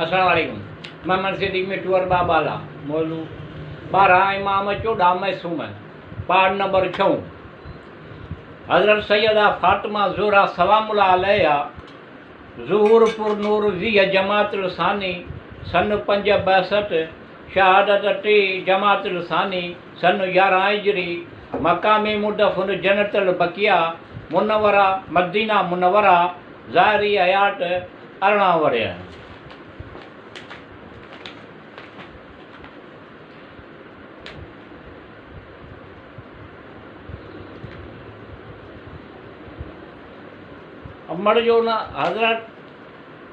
السلام عليڪم محمد صديق مٺو ارباب بالا موضوع 12 امام 14 معصوم پاڙ نمبر ڇهون حضرت سيده فاطمه زهره سلام الله عليها ظهور پر نور 20 جماعت الثاني سن 5 62 شهادت 3 جماعت الثاني سن 11 هجري مقام مدفن جنت البقيع منوره مدينه منوره ظاهري حيات 18 ورهيه. امڙ جو نه حضرت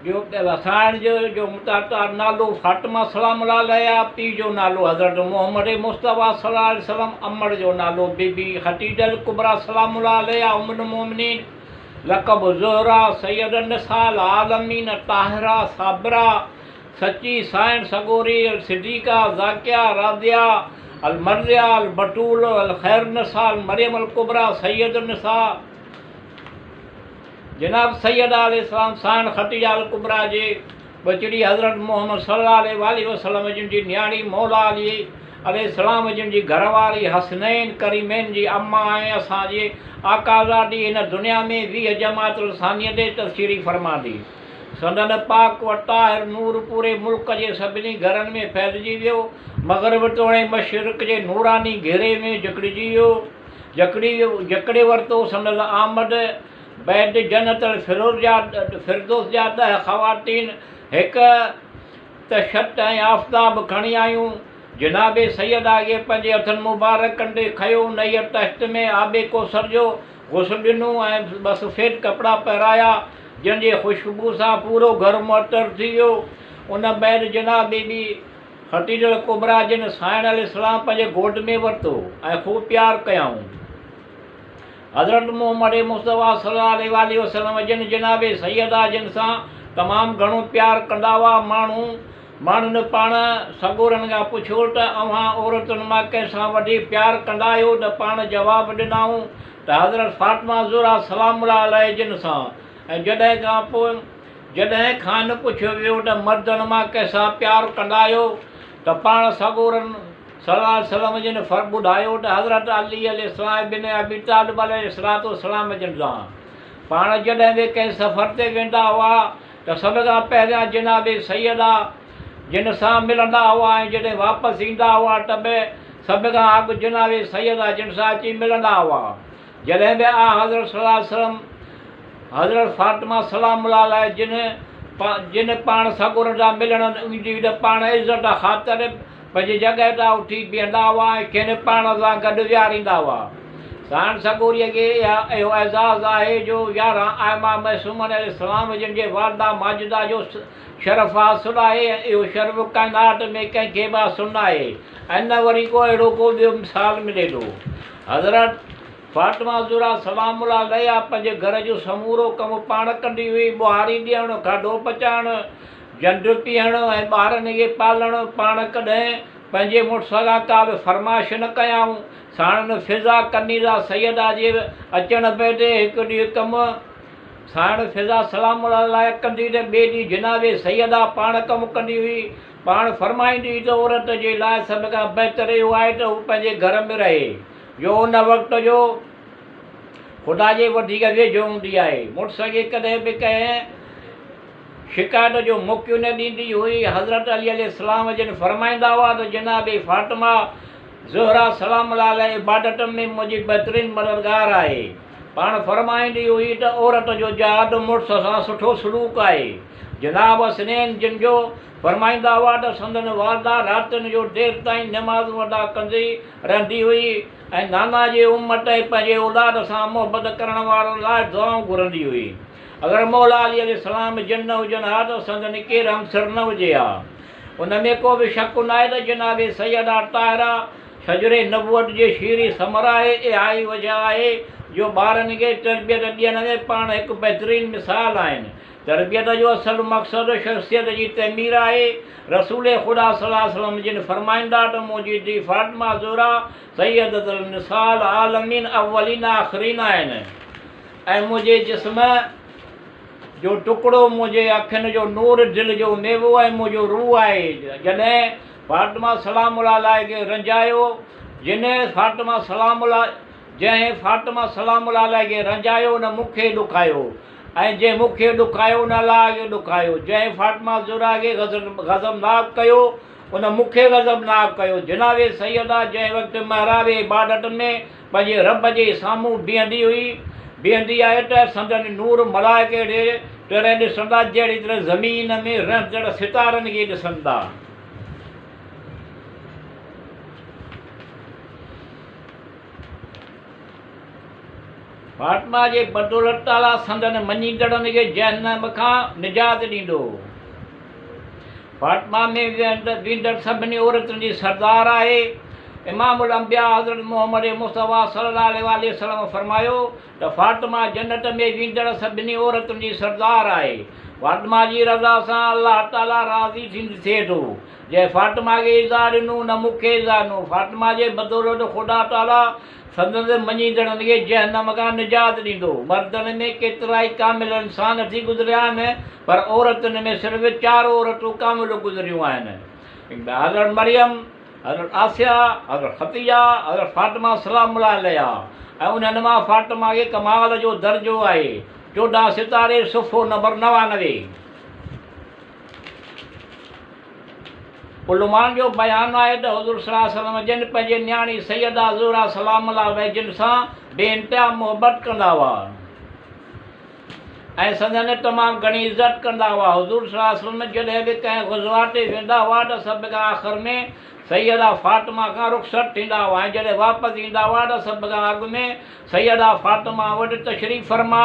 جو سائڻ جو متعطر نالو فاطمه سلام الله عليها، پيء جو نالو حضرت محمد مصطفيٰ صلي الله عليه وسلم، امڙ جو نالو بي بي خديجه الڪبريٰ سلام الله عليها ام المؤمنين، لقب زهره، سيد النساء العالمين، طاهره، صابره، سچي سائڻ سڳوري، الصديقه، زاڪيه، راضيه، المرضيه، البتول، الخير النساء، المريم الڪبريٰ، سيد النساء. جناب سيده عليه السلام سائڻ خديجه الڪبريٰ جي ٻچڙي حضرت محمد صلي الله عليه واٰله وسلم جن جي نياڻي مولا علي عليه السلام جن جي گهر واري حسنين ڪريمين جي اما ۽ اسان جي آقا زادي هن دنيا ۾ 20 جماعت الثانيء تي تشريف فرماندي. سندن پاڪ و طاهر نور پوري ملڪ جي سڀني گهرن ۾ ڦهلجي ويو. مغرب توڻي مشرق جي نوراني گهيري ۾ جڪڙجي ويو. جڪڙي جڪڙي ورتو. سندس آمد بعد جنت الفردوس جا 10 خواتين هڪ طشت ۽ آفتاب کڻي آيون. جناب سيده کي پنهنجي هٿن مبارڪن تي کنيو، انهيء طشت ۾ آب ڪوثر جو غسل ڏنو ۽ ٻه سفيد ڪپڙا پهرايا، جن جي خوشبو سان پورو گهر معطر ٿي ويو. ان بعد جناب بي بي خديجة الڪبريٰ جن سائڻ عليه السلام پنهنجي گود ۾ ورتو ۽ خوب پيار ڪيائون. حضرت محمد مصطفيٰ صلي الله عليه واٰله وسلم جن جناب سيده جن سان تمام گهڻو پيار ڪندا هئا. ماڻهن پاڻ سڳورن کان پڇيو ته اوهان عورتن مان ڪنهن سان وڌيڪ پيار ڪندا آهيو ته پاڻ جواب ڏنائون ته حضرت فاطمه زهره سلام الله عليه جن سان ۽ جڏهن کانئن پڇيو ويو ته مردن مان ڪنهن سان پيار ڪندا آهيو ته پاڻ سڳورن صلي الله عليه وسلم جن ٻڌايو ته حضرت علي عليه السلام ابن ابي طالب عليه الصلوة والسلام جن سان. پاڻ جڏهن به ڪنهن سفر تي ويندا هئا ته سڀ کان پهريان جناب سيده جن سان ملندا هئا ۽ جڏهن واپس ايندا هئا ته به سڀ کان اڳ جناب سيده جن سان اچي ملندا هئا. جڏهن به آنحضرت صلي الله عليه وسلم حضرت فاطمه سلام الله عليه جن پاڻ سڳورن سان ملڻ ايندي هئي ته پاڻ عزت خاطر پنهنجي جڳهه تان اٿي بيهندا هئا ۽ کين پاڻ سان گڏ ويهاريندا هئا. ساڻ سڳوريء کي اهو اعزاز آهي جو 11 ائمه معصومن عليه السلام جن جي والده ماجده جو شرف حاصل آهي ۽ اهو شرف ڪائنات ۾ ڪنهن کي به حاصل ناهي ۽ نه وري ڪو اهڙو ڪو ٻيو مثال ملي ٿو. حضرت فاطمه زهره سلام الله عليها پنهنجي گهر جو سمورو ڪم پاڻ ڪندي هئي، ٻهاري ڏيڻ، کاڌو پچائڻ، جنڊ پيهڻ ۽ ٻارن کي پالڻ، پاڻ ڪڏهن پنهنجي مڙس کان ڪا به فرمائش نه ڪيائون. ساڻن فضه ڪنيزه سيده جي اچڻ بعد هڪ ڏينهن ڪم ساڻ فضه سلام الله عليها ڪندي ته ٻئي ڏينهن جناب سيده پاڻ ڪم ڪندي هئي. پاڻ فرمائيندي هئي ته عورت جي لاء سڀ کان بهتر اهو آهي ته هو پنهنجي گهر ۾ رهي، جو ان وقت جو خدا جي وڌيڪ ويجهو هوندي آهي. مڙس کي ڪڏهن به ڪنهن شڪايت جو موقعو نه ڏيندي هئي. حضرت علي عليه السلام جن فرمائيندا هئا ته جناب فاطمه زهره سلام الله عليه عبادت ۾ منهنجي بهترين مددگار آهي. پاڻ فرمائيندي هئي ته عورت جو جهاد مڙس سان سٺو سلوڪ آهي. جناب حسنين جن جو فرمائيندا هئا ته سندن والده راتين جو دير تائين نمازون ادا ڪندي رهندي هئي ۽ نانا جي امت ۽ پنهنجي اولاد سان محبت ڪرڻ وارن لاء دعائون گهرندي هئي. اگر مولا علي عليه السلام جن نه هجن ها ته سندن ڪير همسر نه هجي ها. ان ۾ ڪو به شڪ ناهي ته جناب سيده طاهره شجر نبوت جي شيرين ثمر آهي. اها ئي وجه آهي جو ٻارن کي تربيت ڏيڻ ۾ پاڻ هڪ بهترين مثال آهن. تربيت جو اصل مقصد شخصيت جي تعمير آهي. رسول خدا صلي الله عليه وسلم جن فرمائيندا ته منهنجي ڌيء فاطمه زهره سيدة النساء العالمين اولين آخرين آهن ۽ منهنجي جسم جو ٽڪڙو، منهنجي اکين جو نور، دل جو ميوو ۽ منهنجو روح آهي. جڏهن فاطمه سلام الله عليه کي رنجايو، جنھن فاطمه سلام الله جنهن فاطمه سلام الله عليه کي رنجايو ان مون کي ڏکايو ۽ جنهن مون کي ڏکايو ان الله کي ڏکايو. جنهن فاطمه زهره کي غضبناڪ ڪيو ان مون کي غضبناڪ ڪيو. جناب سيده جنهن وقت محراب عبادت ۾ پنهنجي رب جي سامهون بيهندي هئي، بيهندي آهي ته سندن نور ملائڪ اهڙي طرح ڏسندا جهڙي طرح زمين ۾ رهندڙ ستارن کي ڏسندا. فاطمه جي بدولت تعاليٰ سندن مڃيندڙن کي جهنم کان نجات ڏيندو. فاطمه ۾ ويندڙ سڀني عورتن جي سردار آهي. امام الانبياء حضرت محمد مصطفيٰ صلي الله عليه واٰله وسلم فرمايو ته فاطمه جنت ۾ ويندڙ سڀني عورتن جي سردار آهي. فاطمه جي رضا سان الله تعاليٰ راضي ٿئي ٿو. جنهن فاطمه کي ايذاء ڏنو ان مون کي ايذاء ڏنو. فاطمه جي بدولت خدا تعاليٰ سندس مڃيندڙن کي جهنم کان نجات ڏيندو. مردن ۾ ڪيترائي ڪامل انسان ٿي گذريا آهن، پر عورتن ۾ صرف چار عورتون ڪامل گذريون آهن، حضرت مريم، حضرت آسيه، حضرت خديجه، حضرت فاطمه سلام الله عليها ۽ انهن مان فاطمه کي ڪمال جو درجو آهي. 14 ستاري، صفحو نمبر 99. علمائن جو بيان آهي ته حضور صلي الله عليه وسلم جن پنهنجي نياڻي سيده زهره سلام الله عليه جن سان بي انتها محبت ڪندا هئا ۽ سندن تمام گهڻي عزت ڪندا هئا. حضور صلي الله عليه وسلم جڏهن به ڪنهن غزوه تي ويندا هئا ته سڀ کان آخر ۾ سيده فاطمه کان رخصت ٿيندا هئا ۽ جڏهن واپس ايندا هئا ته سڀ کان اڳ ۾ سيده فاطمه وٽ تشريف فرما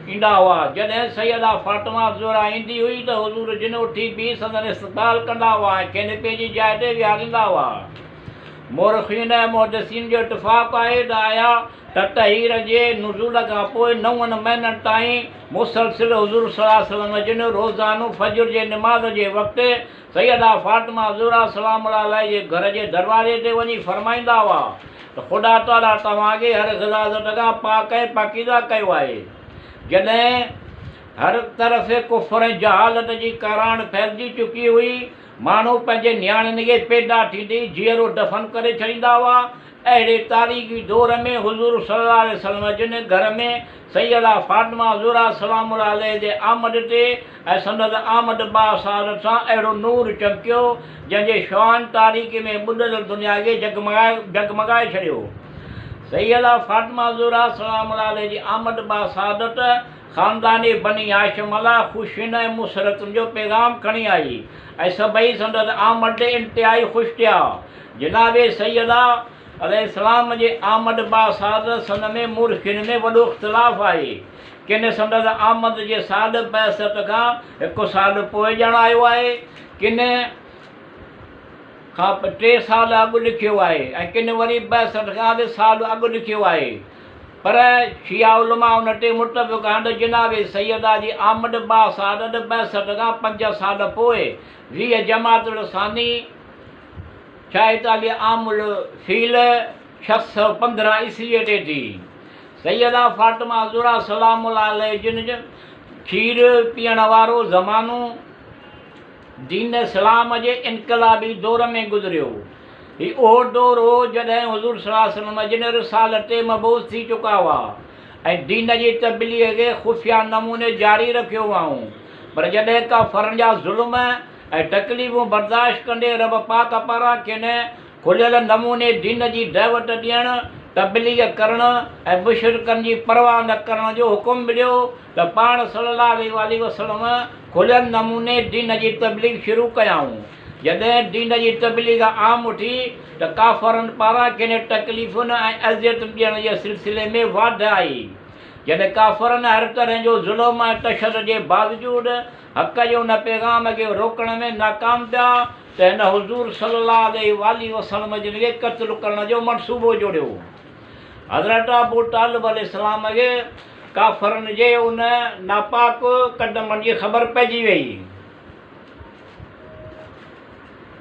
ايندا هئا. جڏهن سيده فاطمه زهره ايندي هئي ته حضور جن اٿي بيهي سندن استقبال ڪندا هئا ۽ کين پنهنجي جاء تي ويهاريندا هئا. مورخين ۽ محدثين جو اتفاق آهي ته آية تطهير جي نزول کان پوء نون مهينن تائين مسلسل حضور صلي الله عليه وسلم جن روزانو فجر جي نماز جي وقت سيده فاطمه زهره سلام الله عليه جي گهر جي دروازي تي وڃي فرمائيندا هئا ته خدا تعاليٰ توهان کي هر غلاظت کان پاڪ ۽ پاڪيزه ڪيو آهي. جڏهن هر طرف ڪفر ۽ جهالت جي ڪاراڻ ڦهلجي چڪي هئي، ماڻهو پنهنجي نياڻين کي پيدا ٿيندي ئي جيئرو دفن ڪري ڇڏيندا هئا، اهڙي تاريڪي دور ۾ حضور صلي الله عليه وسلم جن گهر ۾ سيده فاطمه زهره سلام الله عليه جي آمد تي ۽ سندس آمد باسعادت سان اهڙو نور چمڪيو جنهن جي شعاعن تاريڪي ۾ ٻڏل دنيا کي جڳمڳائي ڇڏيو. سيده فاطمه زهره سلام الله عليه جي آمد باسعادت خاندان بني هاشم لاء خوشين ۽ مسرتن جو پيغام کڻي آئي ۽ سڀئي سندس آمد تي انتهائي خوش ٿيا. جناب سيده عليه السلام جي آمد باسعادت سن ۾ مورخين ۾ وڏو اختلاف آهي. ڪن سندس آمد جي سال بعثت کان هڪ سال پوء ڄاڻايو آهي، ڪن کان ٽي سال اڳ لکيو آهي ۽ ڪن وري بعثت کان به سال اڳ لکيو آهي. پر شيعا علماء ان تي متفق آهن ته جناب سيده جي آمد باسعادت بعثت کان پنج سال پوء 20 جماعت الثاني 46 عام الفيل 615 عيسويء تي ٿي. سيده فاطمه زهره سلام الله عليه جن جو کير پيئڻ وارو زمانو دين اسلام جي انقلابي دور ۾ گذريو. هي اهو دور هو جڏهن حضور صلي الله عليه وسلم جن رسالت تي مبعوث ٿي چڪا هئا ۽ دين جي تبليغ کي خفيه نموني جاري رکيو هئائون پر جڏهن ڪافرن جا ظلم ۽ تڪليفون برداشت ڪندي رب پاڪ پاران کين کليل نموني دين جي دعوت ڏيڻ، تبليغ ڪرڻ ۽ مشرڪن جي پرواهه نه ڪرڻ جو حڪم مليو ته پاڻ صلي الله عليه واٰله وسلم کليل نموني دين جي تبليغ شروع ڪيائون. جڏهن دين جي تبليغ عام ٿي ته ڪافرن پاران کين تڪليفن ۽ اذيتن ڏيڻ جي سلسلي ۾ واڌ آئي. جڏهن ڪافرن هر طرح جو ظلم ۽ تشدد جي باوجود حق جي ان پيغام کي روڪڻ ۾ ناڪام ٿيا ته هن حضور صلي الله عليه واٰله وسلم جن کي قتل ڪرڻ جو منصوبو جوڙيو. حضرت ابو طالب عليه السلام کي ڪافرن جي ان ناپاڪ قدمن جي خبر پئجي ويئي.